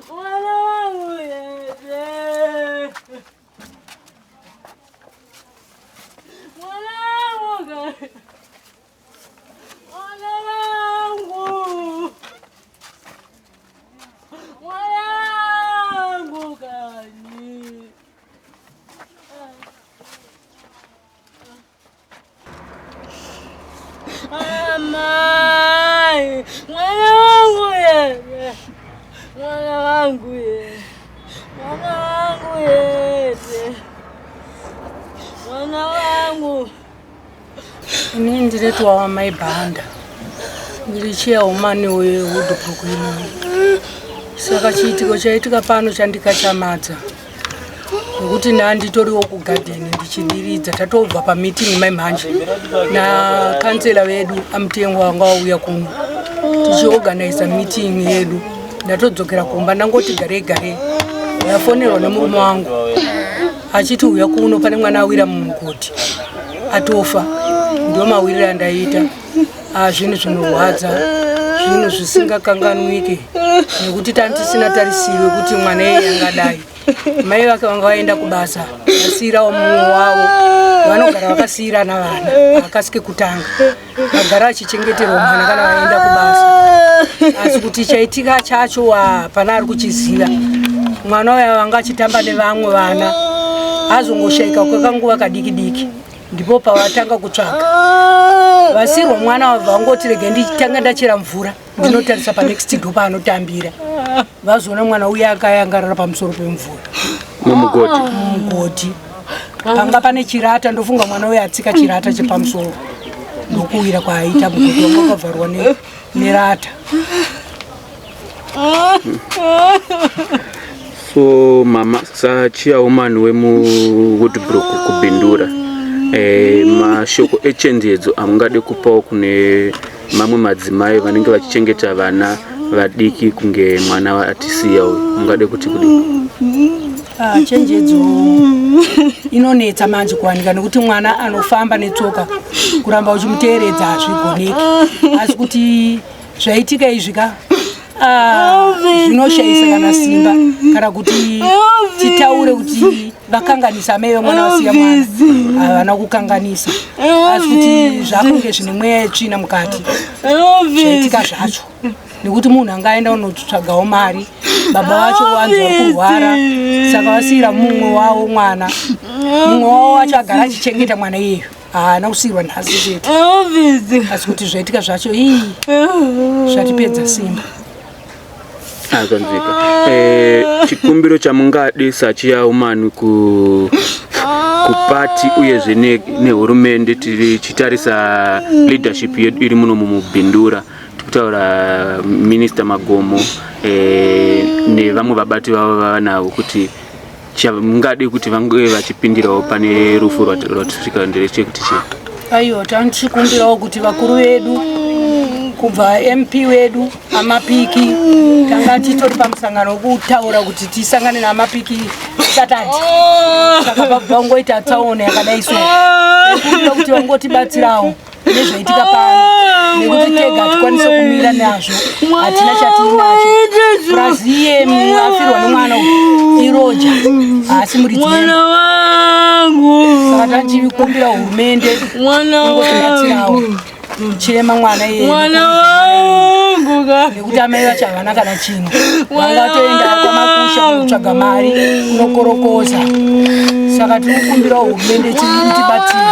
Mwana wangu yeye. Mwana wangu. Mwana wangu. Mwana wangu kani. Amai, mwana wangu yeye. Mwana wangu yeye. Mwana wangu yeye. Mwana wangu. Ini ndiretwa wamai Bhanda. Ndiri chairwoman weWoodbrook ino. Saka chiitiko chaitika pano chandikachamadza. Nekuti ndanditoriwo kugadheni ndichidiridza tatobva pameeting mai mhanje nakansela vedu amutengo wanga wauya kuno tichiorganiza meeting yedu. Ndatodzokera kumba ndangoti garei garei ndafonerwa nemurume wangu achiti uya kuno pane mwana awira mumugodhi atofa. Ndiwo mawiriro andaita. Zvinhu zvinorwadza, zvinhu zvisingakanganwike nekuti tantisina tarisiro yekuti mwana iyeye angadai. Mai vake vanga vaenda kubasa vasiirawo mumwe wavo, vanogara vakasiirana vana vakasike kutanga vagara vachichengeterwa mwana kana vaenda kubasa. Asi kuti chaitika chacho hapana ari kuchiziva. Mwana uya vanga achitamba nevamwe vana azongoshaika kwekanguva kadiki diki, ndipo pavatanga kutsvaga vasirwa mwana wabva vangoti rege nditanga ndachera mvura ndinotarisa panext door paanotambira. Vazoona mwana uya akayangarara pamusoro pemvura mumugodhi. Mumugodhi panga pane chirata, ndofunga mwana uya atsika chirata chepamusoro ndokuwira kwaaita mugodhi wanga wakavharwa nerata. So mama sachairwoman wemuWoodbrook kuBindura, mashoko echenjedzo amungade kupawo kune mamwe madzimai vanenge vachichengeta vana vadiki kunge mwana atisiya uyu, mungade kuti kudii? Chenjedzo inonetsa manje kuwanika nekuti mwana anofamba netsoka, kuramba uchimuteeredza hazvigoneki. Asi kuti zvaitika izvi ka, zvinoshayisa kana simba kana kuti titaure kuti vakanganisa amai vemwana vasiya mwana. Havana kukanganisa, asi kuti zvakunge zvine mweya yetsvina mukati zvaitika zvacho, nekuti munhu angaenda unotsvagawo mari, baba vacho vanzi vari kurwara, saka vasiyira mumwe wavo mwana. Mumwe wavo wacho agara achichengeta mwana iyeyo, haana kusiyirwa nhasi chete. Asi kuti zvaitika zvacho ii zvatipedza simba. Akanzwika. Chikumbiro chamungadi sachairwoman kupati uyezve nehurumende, tichitarisa leadership yedu iri muno mumubhindura, tikutaura Minister Magomo nevamwe vabati vavo vavanavo, kuti mungadi kuti vange vachipindirawo pane rufu rwatisvika nderechekuti chii? Aiwa, tanichikumbirawo kuti vakuru vedu kubva MP wedu Amapiki, tanga titori pamusangano wekutaura kuti tisangane naAmapiki Saturday, saka pabva vangoita tsaona yakadai so, kumbira kuti vangotibatsirawo nezvaitika pano, nekuti tega hatikwanise kumira nazvo, hatina chatiinacho. Plus iye afirwa nemwana uyu iroja, haasi muridzi. Mwana wangu. Saka tachikumbira hurumende Mwana ingotibatsirawo wangu. kuchema mwana iyeye. Mwana wangu ka. Nekuti amai vacho havana kana chinhu, vangatoenda kwamakusha kunotsvaga mari kunokorokoza. Saka tiri kukumbirawo hurumende itibatsire.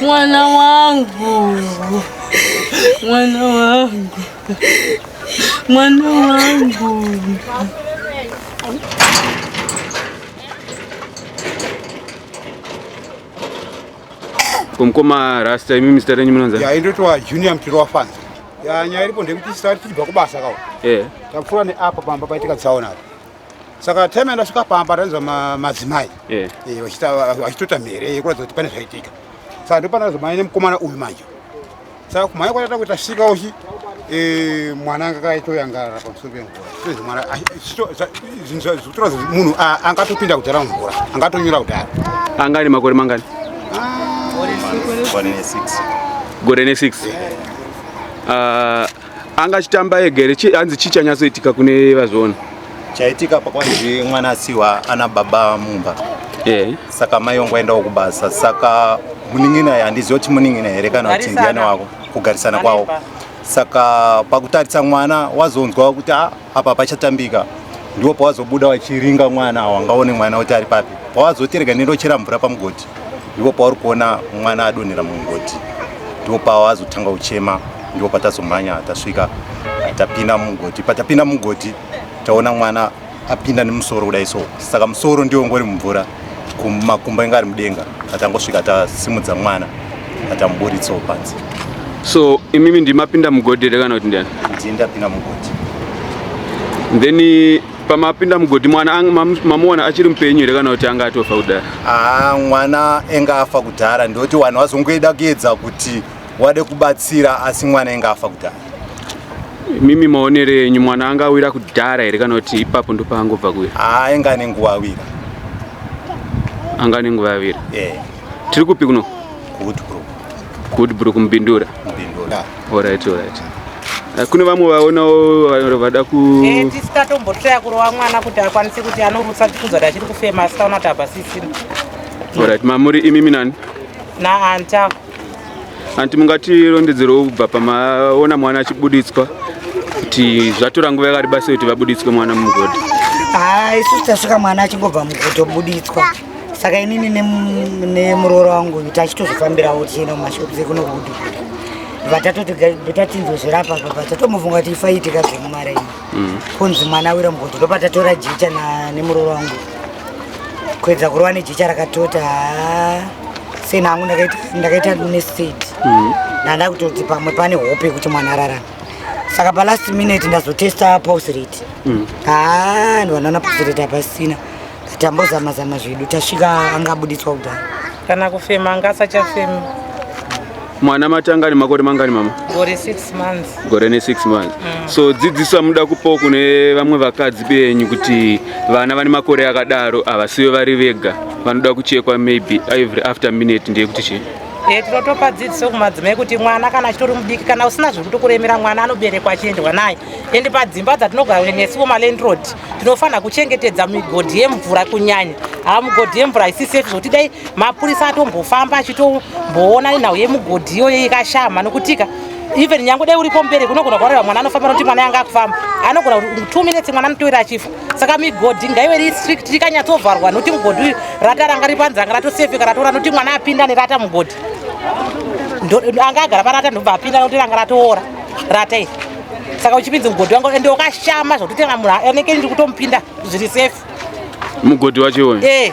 Mwana wangu. Mwana wangu. Mwana wangu. Kumukoma Rasta, imi muzita renyu munonzi? Ya, indotwa Junior Mutiro wafanza. Ya, nyaya iripo ndekuti sari tichibva kubasa kawo. Tapfuura neapa pamba paitika tsaona apa. Saka time yandasvika pamba ndanzwa madzimai vachitota mhere yekuratidza kuti pane zvaitika. Saka ndopana nemukomana uyu manje. Saka kumhanya kwatata kuti tasvika uchi mwana anga akaitoyangarara pamusoro pemvura. Sezvo mwana zvinhu zvikutora munhu angatopinda kudhara mumvura, angatonyura kudhara. Anga ane makore mangani? months, gore ne6. Gore ne6. Anga achitamba ega here? Hanzi chii chanyatsoitika kune vazviona? Chaitika pakwanzi mwana asiwa ana baba mumba. Saka mai wangu aendawo kubasa, saka munin'ina, handizivi kuti munin'ina here kana kuti ndiani wako, kugarisana kwavo. Saka pakutarisa mwana wazonzwa kuti apa pachatambika, ndipo pawazobuda wachiringa mwana, wangaone mwana kuti ari papi. Pawazoti rega nendochera mvura pamugodhi, ndipo pauri kuona mwana adonhera mumugodhi, ndipo pawazotanga kuchema, ndipo patazomhanya tasvika tapinda mumugodhi. Patapinda mumugodhi taona mwana apinda nemusoro kudai so, saka musoro ndiwo ngori mumvura, makumbo ainge ari mudenga. Atangosvika tasimudza mwana atamuburitsawo panze. So imimi ndimapinda mugodhi here kana kuti ndiani? Ndini ndapinda mugodhi. Then pamapinda mugodhi mwana mamuona achiri mupenyu here kana kuti anga atofa kudhara? Aa, mwana enga afa kudhara. Ndoti vanhu vazongoida kuedza kuti wade kubatsira, asi mwana enga afa kudhara. Mimi maonero enyu, mwana anga awira kudhara here kana kuti ipapo ndopaangobva kuwira? Aa, enga ane nguva awira. Anga ane nguva awira. Tiri kupi kuno? KuWoodbrook. KuWoodbrook, Mubindura. Mubindura. Alright. Kune vamwe vaonawo vada ku Tisi tatombotraya kurova mwana kuti akwanise kuti anorutsa, tikunzwa kuti achiri kufema, asi taona kuti hapasisina. Alright, mamuri imimi nani? Naanta. Anti, mungatirondedzerewo kubva pamaona mwana achibuditswa kuti zvatora nguva yakareba sei kuti vabuditswe mwana mumugodhi? Ha, isusu tasvika mwana achingobva mugodhi obuditswa. Saka inini nemuroora wangu tachitozofambirawo tichienda mumashops ekuno kuWoodbrook. Vatatoti tatinzwe zvirapa papa, tatomufunga kuti ifaitika zvemumaraini, kunzi mwana awira mugodhi. Ndopatatora jecha nemuroora wangu kuedza kurova nejecha rakatota. Ha, senhangu ndakaita nestate, ndanda kutoti pamwe pane hope yekuti mwana ararama. Saka palast minute ndazotesta pulse rate. Ha, ndivanaona pulse rate hapasina. Tambozama-zama zvedu, tasvika angabuditswa kudhara. Kana kufema anga asachafemi. Mwana matanga ane makore mangani, mama? Gore 6 months. Gore ne6 months. So dzidziso amuda kupawo kune vamwe vakadzi benyu kuti vana vane makore akadaro havasive vari vega, vanoda kuchekwa maybe every after minute, ndeyekuti chii? Tinotopa dzidziso kumadzimai kuti mwana kana achitori mudiki, kana usina zviri kutokuremera, mwana anoberekwa achiendwa naye. Ende padzimba dzatinogara kunyanya isiwo malandlord, tinofanira kuchengetedza migodhi yemvura kunyanya. Haa, mugodhi yemvura haisi safe, zvokuti dai mapurisa atombofamba achitomboona nhau yemugodhi iyoyo ikashama, nokutika even nyange dai uripo mubereki unogona kuvareva mwana anofamba, nokuti mwana yanga akufamba anogona kuti 2 minutes mwana anotowira achifa. Saka migodhi ngaive iri strict, ikanyatsovharwa, nokuti mugodhi uyu rata ranga riri panze ranga ratosefeka ratora, nokuti mwana apinda nerata mugodhi. Anga agara parata ndobva apinda, nokuti ranga ratoora rata iri. Saka uchipinza mugodhi wangu ende wakashama zvokuti tenga munhu anenge ndiri kutomupinda zviri safe. Mugodhi wacho iwoyo? Eh.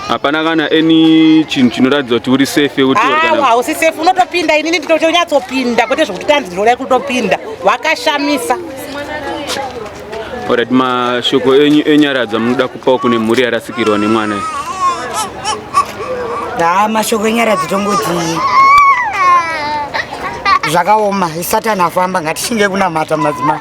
Hapana kana any chinhu chinoratidza kuti uri safe kuti uri kana Hausi safe, unotopinda. Inini ndinotonyatsopinda, kwete zvokuti tanzi ndinoda kutopinda, wakashamisa. Alright, mashoko enyu enyaradza munoda kupawo kune mhuri yarasikirwa nemwana iyi? Ha, mashoko enyaradzo tongoti zvakaoma, isatani afamba, ngatishinge kunamata madzimai.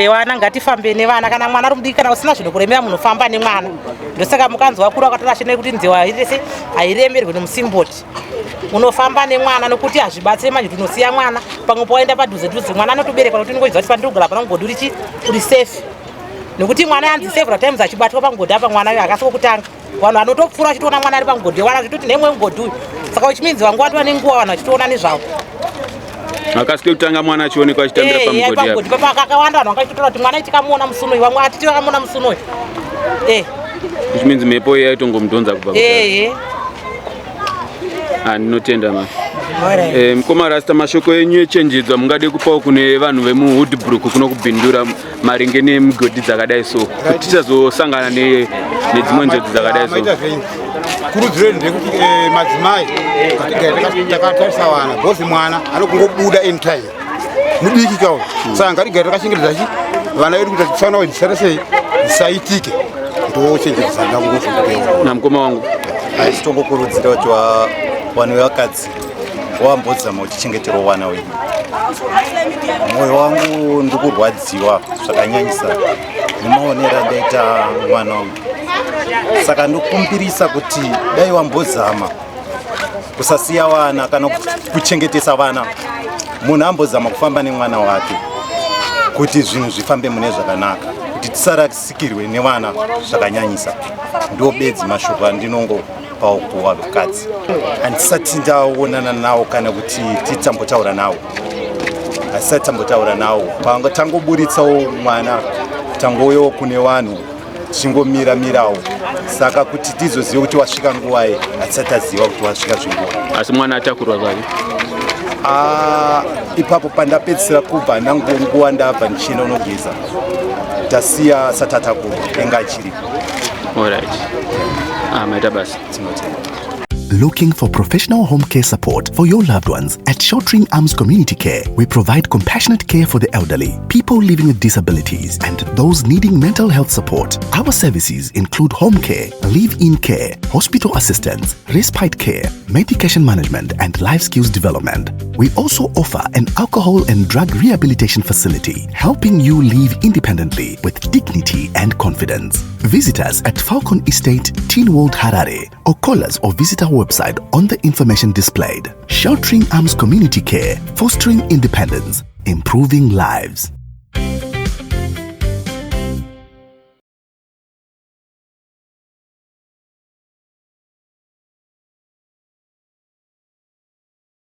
Vana ngatifambe nevana. Kana mwana ari mudiki, kana usina zvinokuremera, munofamba nemwana. Ndosaka mukanzi wakuru akatora shene kuti nzewa hairese hairemerwe nomusimboti. Unofamba nemwana nokuti hazvibatsire manje kuti unosiya mwana pamwe pawaenda padhuze dhuze. Mwana anotoberekwa nokuti unongoziva kuti pandiri kugara pana mugodhi urichi uri safe, nokuti mwana anzi several times achibatwa pamugodhi apa. Mwana uyo hakasi wokutanga, vanhu vanotopfuura vachitoona mwana ari pamugodhi, wana vachitoti nemwe mugodhi uyu. Saka uchiminzi vangu watova nenguva vanhu vachitoona nezvavo. Hakasi kekutanga mwana achionekwa achitambira pamugodhi apa. Pamugodhi papa kakawanda vanhu vanga vachitotora kuti mwana tikamuona musi unoyu, vamwe atiti vakamuona musi unoyu. Which means mhepo iya yaitongomudhonza kubva kudhara. Ehe. Ah, ndinotenda ma. Mukoma Rasta, mashoko enyu echenjedzo mungade kupawo kune vanhu vemuWoodbrook kuno kubhindura maringe nemigodhi dzakadai so, kuti tisazosangana nedzimwe njodzi dzakadai so? Maita zvenyu. Kurudziro yedu ndeyekuti madzimai ngatigare takatarisa vana, because mwana anokungobuda anytime, mudiki kawo. Saka ngatigare takachengetedza chi vana vedu kuti tsaona kuti zisare sei zisaitike. Ndochengetedza ndakungofunga. Namukoma wangu? Asi tongokurudzira kuti vanhu vevakadzi wambodzama uchichengeterwa vana wenyu. Mwoyo wangu ndikurwadziwa zvakanyanyisa nemaonero andaita mwana wangu, saka ndokumbirisa kuti dai wambozama. Kusasiya vana kana kuchengetesa vana. Munhu ambozama kufamba nemwana wake kuti zvinhu zvifambe mune zvakanaka, kuti tisarasikirwe nevana zvakanyanyisa. Ndo bedzi mashoko andinongopawo kuvakadzi. Handisati ndaonana nawo kana kuti titambotaura nawo, hasisati tambotaura nawo. Panga tangoburitsawo mwana, tangouyawo kune vanhu tichingomira mirawo, saka kuti tizozive kuti wasvika nguvai hatisati taziva kuti wasvika zvinguva. Asi mwana atakurwa zvake? Ah, ipapo pandapedzisira kubva ndangonguva ndabva ndichienda unogeza, tasiya asati atakurwa, enga achiripo. Alright. Ah, maita basa. Tinotenda. Looking for professional home care support for your loved ones? At Sheltering Arms Community Care, we provide compassionate care for the elderly, people living with disabilities, and those needing mental health support. Our services include home care, live-in care, hospital assistance, respite care, medication management, and life skills development. We also offer an alcohol and drug rehabilitation facility, helping you live independently with dignity and confidence. Visit us at Falcon Estate, Teen World, Harare, or call us or visit our website on the information displayed. Sheltering Arms Community Care, fostering independence, improving lives.